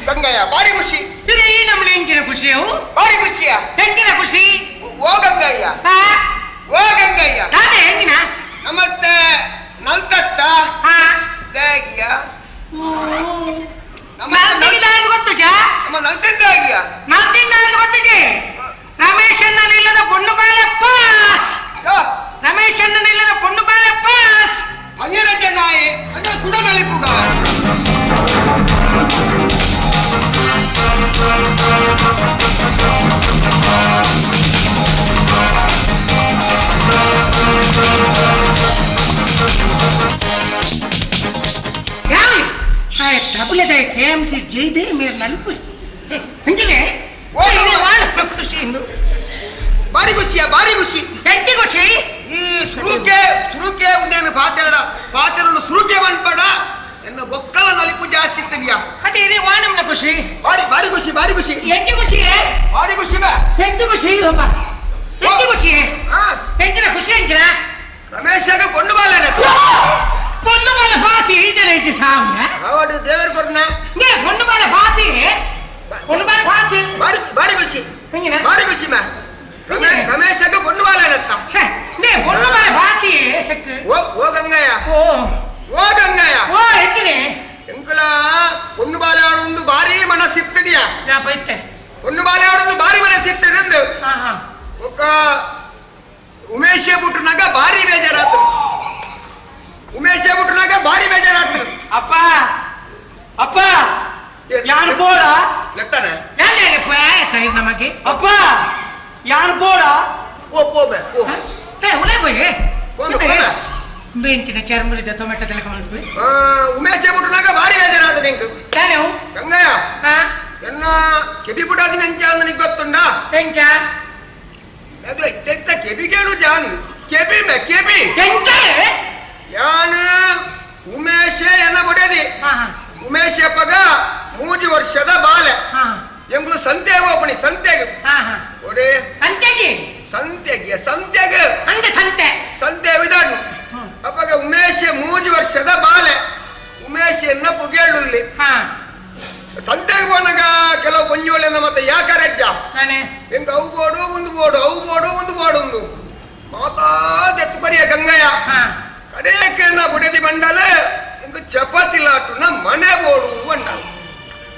ಗಂಗಯ್ಯ ಬಾರಿ ಖುಷಿ. ಇರೆ ಈ ನಮ್ಮನೆ ಎಂಚಿನ ಖುಷಿ ಅವು? ಬಾರಿ ಖುಷಿಯ. ಎಂಚಿನ ಖುಷಿ? ಓ ಗಂಗಯ್ಯ. ಹಾ. ಓ ಗಂಗಯ್ಯ. ದಾದೆ ಎಂಚಿನ? ನಮ್ಮತ್ತೆ ನಲ್ತತ್ತ. ಹಾ. ದಾಗಿಯ. ನಮ್ಮ ನಲ್ತಿಂದ ಗೊತ್ತುಜಾ? ನಮ್ಮ ನಲ್ತಿದ್ದಾಗಿಯ. ನಲ್ತಿಂದ ಗೊತ್ತಿದೆ. ರಮೇಶಣ್ಣನಿಲ್ಲದ ಪೊಣ್ಣು ಬಾಲೆ ಪಾಸ್. ರಮೇಶಣ್ಣನಿಲ್ಲದ ಪೊಣ್ಣು ಬಾಲೆ ಪಾಸ್. ಪನ್ನೀರಜ್ಜ ನಾಯಿ ಅಂದ್ರೆ ಕುಡ ನಲಿಪುಗ. ಯಾವ ತಬಲದ ಕೆ ಎಂ ಸಿ ಜೈದೆ ಮೇರೆ ನಲ್ಪು ಅಂಜಲೆ. ಓ, ನಮ್ಮ- ಖುಷಿ ಇಂದು. ಬಾರಿ ಖುಷಿಯ, ಬಾರಿ ಖುಷಿ. ಎಂತಿ ಖುಷಿ? ಈ ಸುರುಕೆ ಸುರುಕೆ ಉಂಡೇನು ಪಾತೆರಡ ಪಾತೆರಡು ಸುರುಕೆ ಮನ್ಪಡ ಎನ್ನ ಬೊಕ್ಕಲ ನಲಿಪು ಜಾಸ್ತಿ ಇತ್ತಲಿಯ. ಅದೇ ಇದೇ ವಾನಮ್ನ ಖುಷಿ. ಬಾರಿ ಬಾರಿ ಖುಷಿ, ಬಾರಿ ಖುಷಿ. ಎಂತಿ ಖುಷಿ? ಬಾರಿ ಖುಷಿ ಬಾ. ಎಂತಿ ಖುಷಿ ಒಬ್ಬ ಎಂತಿ ಖುಷಿ? ಹಾ. ಎಂಚಿನ ಖುಷಿ ಎಂಚಿನ? ರಮೇಶಗ ಕೊಂಡು ಬಾಲನೆ. ಪೊಣ್ಣು ಬಾಲ ಫಾಸಿ ಈಜನ ಇಚ್ಚಿ ಸಾಮ್ಯ. ಅವಡು ದೇವರ ಕೊರ್ನ. ನೇ ಪೊಣ್ಣು ಬಾಲ ಫಾಸಿ, ಪೊಣ್ಣು ಬಾಲ ಫಾಸಿ. ಬಾರಿ ಬಾರಿ ಖುಷಿ. ಎಂಗಿನ? ಬಾರಿ ಖುಷಿ ಮಾ. ರಮೇಶಗ ಕೊಂಡು ಬಾಲನತ್ತ. ಛೆ, ನೇ ಪೊಣ್ಣು ಬಾಲ ಫಾಸಿ ಸಕ್. ಓ ಓ ಗಂಗಯ್ಯ. ಓ. ಓ ಗಂಗಯ್ಯ. ಓ ಎಂಚಿನೆ? ಎಂಕುಲ பொண்ணு ಬಾಲೆ ಭಾರಿ ಮನಸ್ಸಿತ್ತಡಿಯ. ನಾ ಬೈತೆ. பொண்ணು ಬಾಲೆ ಭಾರಿ ಮನಸ್ಸಿತ್ತಡಿ. ಹಾ ಹಾ. ಒಕ್ಕ ಉಮೇಶ ಬಿಟ್ರನಾಗ ಭಾರಿ ಬೇಜಾರಾತು. ಉಮೇಶ ಬಿಟ್ರನಾಗ ಭಾರಿ ಬೇಜಾರಾತು. ಅಪ್ಪ ಅಪ್ಪ ಯಾನು ಬೋಡ. ಲೆತ್ತಾನೆ. ಯಾಕೆ ತಾಯಿ ನಮಗೆ? ಅಪ್ಪ ಯಾನು ಬೋಡ. ಓ ಪೋಬೆ ಓ. ತಾಯಿ ಉಲೇ ಬೋಯ್. ಹೋಮೆ, ಹೋಮೆ. ಬೆಂಚಿನ ಚರ್ಮದ ಟೊಮೆಟೊ ತಲಕ ಮಾಡ್ವಿ. ಆ, ಉಮೇಶ ಬಿಟ್ರನಾಗ ಭಾರಿ ಬೇಜಾರಾತು ನಿಂಗೆ. ತಾನೇ. ಗಂಗಯ್ಯ. ಹಾ. ಎನ್ನ ಕೆಬಿ ಪುಟಾದಿ ನಂಚ ನಿಂಗೆ ಗೊತ್ತುಂಡ? ಎಂಚ? ಮೇಗ್ಲ ಇತ್ತ ಕೆಬಿಗೇನು ಜಾನ್ ಕೆಬಿ ಮೆ ಕೆಬಿ. ಎಂಚ? ಯಾನ ಉಮೇಶ ಎನ್ನ ಬಡದಿ. ಹಾ ಹಾ. ಉಮೇಶ ಅಪ್ಪಗ ಮೂಜಿ ವರ್ಷದ ಬಾಲೆ. ಹಾ. ಎಂಗ್ಳು ಸಂತೆ ಓಪಣಿ ಸಂತೆಗೆ. ಹಾ ಹಾ. ಒಡೆ. ಸಂತೆಗೆ. ಸಂತೆಗೆ ಸಂತೆಗೆ. ಅಂದ ಸಂತೆ. ಸಂತೆ ವಿಧಾನ. ಅಪ್ಪಗ ಉಮೇಶ ಮೂಜಿ ವರ್ಷದ ಬಾಲೆ ಉಮೇಶನ್ನ ಪುಗೇಳುಲ್ಲಿ. ಹಾ. ಸಂತೆಗೆ ಹೋನಾಗ ಕೆಲವು ಪಂಜೋಳೆನ ಮತ್ತೆ ಯಾಕರಜ್ಜ. ನಾನೇ. ಎಂಕ ಅವು ಬೋಡು ಒಂದು ಬೋಡು ಅವು ಬೋಡು ಒಂದು ಬೋಡು ಒಂದು ಮಾತಾ ದೆತ್ತು ಬರಿಯ ಗಂಗಯ್ಯ. ಹಾ. ಕಡೆಯಕ್ಕೆ ನಾ ಬುಡದಿ ಮಂಡಲ ಇಂದು ಚಪಾತಿ ಲಾಟುನ ಮನೆ ಬೋಡು ಮಂಡಲ.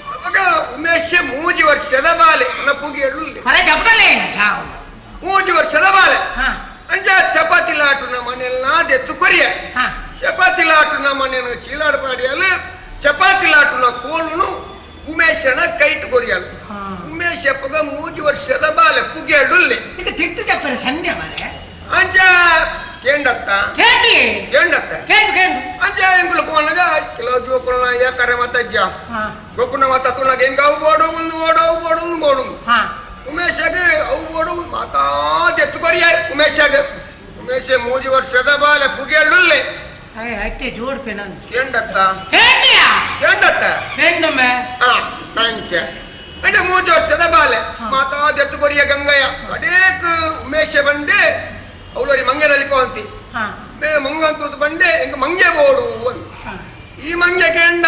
ಅವಾಗ ಉಮೇಶ ಮೂಜಿ ವರ್ಷದ ಬಾಲೆ ನನ್ನ ಪುಗಿಯಳ್ಳುಲ್ಲಿ. ಹೊರ ಜಪಡಲೇ ಸಾವು. ಮೂಜಿ ವರ್ಷದ ಬಾಲೆ. ಹಾ. ಅಂಚ ಚಪಾತಿ ಲಾಟುನ ಮನೆಯಲ್ಲ ದೆತ್ತು ಕೊರಿಯ. ಹಾ. ಚಪಾತಿ ಲಾಟುನ ಮನೆಯನ್ನು ಚೀಲಾಡು ಮಾಡಿಯಲು ಚಪಾತಿ ಲಾಟುನ ಕೋಲುನು ಉಮೇಶನ ಕೈಟ್ ಕೊರಿಯಲು. ಹಾ. ಉಮೇಶ ಅಪ್ಪಗ ಮೂಜಿ ವರ್ಷದ ಬಾಲೆ ಪುಗಿಯಳ್ಳುಲ್ಲಿ. ಈಗ ತಿಟ್ಟು ಚಪ್ಪರ ಸನ್ನೆ ಮಾರೆ. ಅಂಚ ಕೇಂಡತ್ತ. ಕೇಳಿ. ಕೇಂಡತ್ತ. ಕೇಳು ಕೇಳು. ಅಂಚ ಎಂಗುಲು ಪೋನಗ ಕೆಲವು ಜೋಕುಲ್ನ ಯಾಕರೆ ಮತ್ತಜ್ಜ. ಹಾ. ಗೊಕ್ಕುನ ಮತ್ತ ತುಣಗ ಹೆಂಗ ಅವು ಬೋಡು ಒಂದು ಬೋಡು ಅವು ಬೋಡು ಒಂದು ಬೋಡು. ಹಾ. ಉಮೇಶಾಗ ಅವು ಬೋಡು ಮಾತಾ ದೆತ್ತು ಕೊರಿಯ ಉಮೇಶಾಗ. ಉಮೇಶ ಮೂಜಿ ವರ್ಷದ ಬಾಲೆ ಪುಗಿಯಳ್ಳುಲ್ಲೆ. ಅಯ್ಯ ಅಟ್ಟೆ ಜೋಡ್ಪೆ ನಾನು. ಕೇಂಡತ್ತ. ಕೇಳಿಯಾ? ಕೇಂಡತ್ತ. ಕೇಂಡೊಮ್ಮೆ. ಆ ಅಂಚ ಅಂದ್ರೆ ಮೂಜಿ ವರ್ಷದ ಬಾಲೆ. ಹಾ. ಮಾತಾ ದೆತ್ತು ಕೊರಿಯ ಗಂಗಯ್ಯ. ಅಡೇಕ್ ಉಮೇಶ ಬಂಡೆ ಅವಳರಿ ಮಂಗನಲ್ಲಿ ಪೋಂತಿ. ಹಾ. ಮೇ ಮಂಗಂತೂದು ಬಂಡೆ ಎಂಗ ಮಂಗೆ ಬೋಡು ಅಂತ. ಹಾ. ಈ ಮಂಗೆ ಕೇಂಡ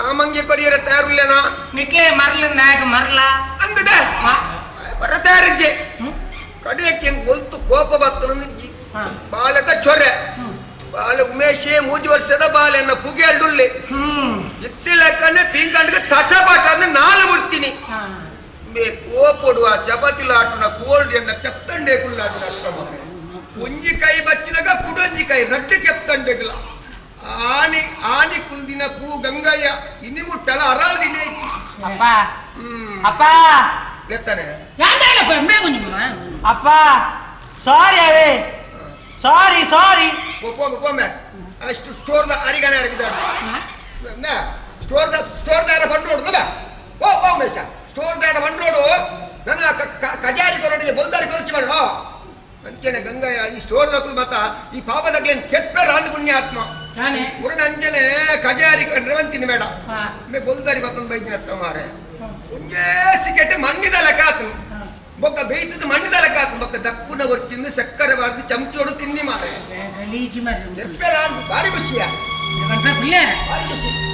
ಆ ಮಂಗೆ ಕೊರಿಯರ ತಯಾರುಲ್ಲೇನಾ? ನಿಕ್ಲೆ ಮರ್ಲ ನಾಯಕ ಮರ್ಲ. ಅಂದದೆ. ಹಾ. ಬರ ತಯಾರಿಜ್ಜೆ. ಹ್ಮ್. ಕಡೆಯಕ್ಕೆ ಹೆಂಗ್ ಒಲ್ತು ಕೋಪ ಬತ್ತನಂದಿಜ್ಜಿ. ಹಾ. ಬಾಲಕ ಚೊರೆ. ಹ್ಮ್. ಬಾಲ ಉಮೇಶೇ ಮೂಜಿ ವರ್ಷದ ಬಾಲೆನ್ನ ಪುಗೆ ಅಡ್ಡುಳ್ಳೆ. ಹ್ಮ್. ಇತ್ತಿಲಕ್ಕನೆ ಪೀಂಕಂಡ್ಗೆ ತಟ ಪಾಟ ಅಂದ್ರೆ ನಾಲು ಬಿಡ್ತೀನಿ. ಹಾ. ಮೇ ಕೋಪೊಡುವ ಚಪಾತಿ ಲಾಟುನ ಕೋಲ್ಡ್ ಎನ್ನ ಕೆತ್ತಂಡೆ ಕುಲ್ಲಾಟುನ ಒಂಜಿ ಕೈ ಬಚ್ಚಿನಾಗ ಕುಡೊಂಜಿ ಕೈ ರಡ್ಡು ಕೆತ್ತಂಡೆಗ್ಲ ಆನಿ ಆನಿ ಕುಲ್ದಿನ ಕೂ ಗಂಗಯ್ಯ ಇನಿ ಮುಟ್ಟಲ ಅರಾದಿನೇ. ಅಪ್ಪ. ಹ್ಮ್. ಅಪ್ಪ. ಎತ್ತಾನೆ. ಯಾಂದಾಯಲಪ್ಪ ಎಮ್ಮೆ ಗುಂಜಿ ಅಪ್ಪ ಸಾರಿ ಅವೇ ಸಾರಿ ಸಾರಿ. ಪೋಮೆ ಪೋಮೆ ಅಷ್ಟು ಸ್ಟೋರ್ದ ಅರಿಗಣೆ ಅರಗಿದ ಸ್ಟೋರ್ದ ಸ್ಟೋರ್ದಾರ ಬಂಡ್ರೋಡು ಬಾ. ಓ ಓ ಉಮೇಶ ಸ್ಟೋರ್ದಾರ ಬಂಡ್ರೋಡು ನನ್ನ ಕಜಾರಿ ಕೊರಡಿಗೆ ಬೊಲ್ದಾರಿ ಕೊರಚಿ ಮಾಡ ಅಂಚನೆ ಗಂಗಯ್ಯ ಈ ಸ್ಟೋರ್ ನಕುಲ್ ಮತ ಈ ಪಾಪದಾಗ್ಲೇನ್ ಕೆಟ್ಟ ರಾಂದ್ ಪುಣ್ಯಾತ್ಮ. ತಾನೆ. ಮುರುಣ ಅಂಚನೆ ಕಜಾರಿ ರೇವಂತಿನಿ ಬೇಡ. ಹಾ. ಮೇ ಬೊಲ್ದಾರಿ ಮತ್ತೊಂದು ಬೈದಿನ ಅತ್ತ ಮಾರೆ ಒಂಜೇ ಸಿಕೆಟ್ ಮಣ್ಣಿದ ಲೆಕ್ಕಾತು. ಬೊಕ್ಕ ಬೇಯ್ತದ ಮಣ್ಣಿದ ಲೆಕ್ಕಾತು ಬೊಕ್ಕ ದಪ್ಪುನ ಹೊರ್ಚಿಂದು ಸಕ್ಕರೆ ಬಾರ್ದು ಚಮಚೋಡು ತಿನ್ನಿ ಮಾರೆ. ಗಲೀಜಿ ಮಾರ್ರೆ. ಎಪ್ಪೆಲ್ಲ ಭಾರಿ ಖುಷಿಯ. ಕುಲ್ಯಾರ. ಭಾರಿ ಖುಷಿ.